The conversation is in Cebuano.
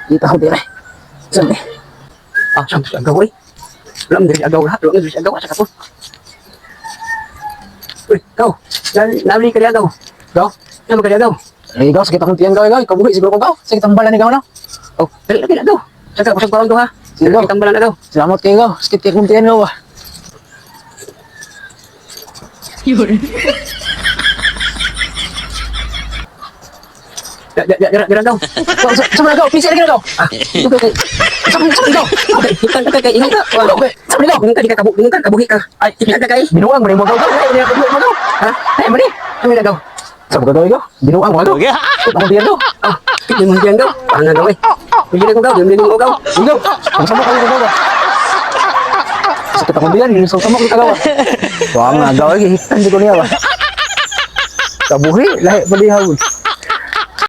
Kita ko dire. Saan eh? Ah, saan si agaw eh? Wala mo diri agaw ha. Wala mo diri agaw asa ka to. Uy, gaw. Nabli ka di agaw. Gaw? Nabli ka di agaw. Eh, gaw, sakit akong tiyan, gaw, gaw. Ikaw buhi, siguro ko, gaw. Sakit ang bala ni gaw, no? Oh, dali lagi agaw. Saka kusog karon to ha. Sige, gaw. Sakit ang balan agaw. Salamat kayo, gaw. Sakit kay akong tiyan, gaw, ah. Da da da dira gaw. Gaw, sa mga gaw, pisi lagi na, gaw. Ah, Okay, okay. Sa mga gaw. Okay, hitan ka kay ingon ka. Okay, sa mga gaw. Ingon ka di ka kabu, ingon ka kabuhi ka. Ay, Hitan ka kay. Binuang mo rin mo, gaw, gaw. Ay, hindi mo, gaw. Ha? Ay, mo ni. Ano na gaw? Sa mga gaw, gaw. Binuang mo, gaw. Sakit akong tiyan, gaw. Ah, di mo diyan gaw. Ano gaw eh? Bili na ko gaw, bili na ko gaw. Gaw, ang sama kayo, gaw, gaw. Sakit akong tiyan, yun sa sama ko, gaw. Ah. Wah, nga, gaw, eh, hitan di ko niya, ah. Kabuhi, lahi pa di hawon.